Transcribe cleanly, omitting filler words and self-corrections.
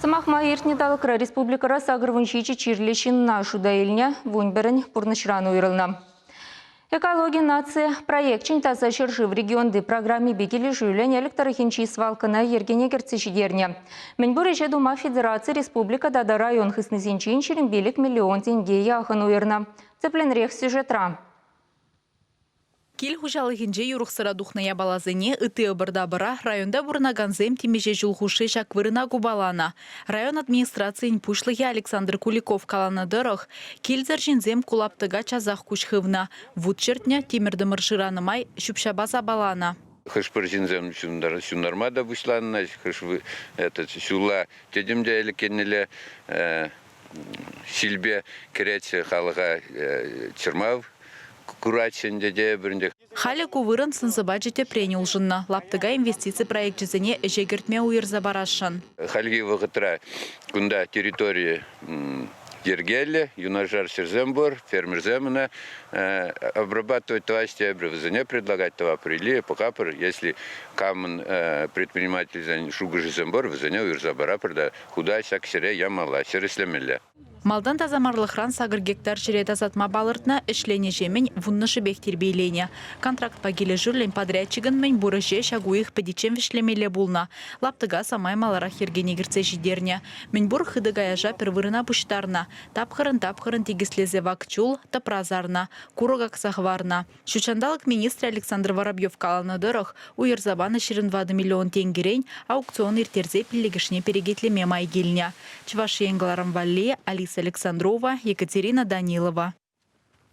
Сӑмах май, иртнӗ талӑкра республикӑра 87 чирлӗ ҫынна шута илнӗ, 11-ӗн пурнӑҫран уйрӑлнӑ. Экологи наци проекчӗн Таса ҫӗршыв регионти программипе килӗшӳллӗн Элӗк тӑрӑхӗнчи свалкӑна йӗркене кӗртсе ҫитернӗ. Мӗнпур ӗҫе тума федераци, республика тата район хыснисенчен 25 миллион тенке яхӑн уйӑрнӑ. Тӗплӗнрех сюжетра. Кил хуҫалӑхӗнче юрӑхсӑра тухнӑ япаласене, ытти ӑпӑр-тапӑра районта пурӑнакансем темиҫе ҫул хушши ҫак вырӑна купаланӑ. Район администрацийӗн пуҫлӑхӗ Александр Куликов каланӑ тӑрӑх, килсӗр ҫынсем ку лаптӑка часах куҫ хывнӑ, вут чӗртнӗ, тимӗр-тӑмӑр шыранӑ май ҫӳп-ҫапа сапаланӑ. Хӑш-пӗр ҫынсем ҫунтарма та пуҫланнӑ, хӑш ҫулла тӗтӗм те ӗлӗккеннелле ҫилпе кӗретчӗ халӑха чӑрмав куратчӗ ӗнтӗ тепӗр ӗнтӗ. Халӗ ку вырӑн сӑн-сӑпачӗ тӗпрен улшӑннӑ. Лаптӑка инвестици проекчӗсене ӗҫе кӗртме уйӑрса парасшӑн. Хальхи вӑхӑтра кунта территори йӗркеллӗ, юнашар ҫӗрсем пур, фермерсем ӑна обрабатывать тӑваҫҫӗ тепӗр вӗсене предлагать тӑватпӑр или пӑхатпӑр, если камӑн предпринимательсен шухӑшӗсем пур, вӗсене уйӑрса паратпӑр та хута ҫак ҫӗре ямалла, ҫӗр ӗҫлемелле. Малтан тасамарлӑхран 8 гектар ҫӗре тасатма палӑртнӑ, ӗҫленӗҫемӗн вуннӑшӗпех тирпейленӗ. Контрактпа килӗшӳллӗн подрядчикӑн мӗнпур ӗҫе ҫак уйӑх пӗтиччен вӗҫлемелле пулнӑ. Лаптӑка самай маларах йӗркене кӗртсе ҫитернӗ. Мӗнпур хытӑ каяша пӗр вырӑна пуҫтарнӑ. Тапхӑрӑн-тапхӑрӑн тикӗслесе вак чул, тӑпра сарнӑ, курӑк акса хӑварнӑ. Ҫутҫанталӑк министрӗ Александр Воробьев каланӑ тӑрӑх, уйӑрса панӑ 24 миллион тенкӗрен аукцион ирттерсе пиллӗкӗшне перекетлеме май килнӗ. Чӑваш Ен кӑларӑм валли Алиса Александрова, Екатерина Данилова.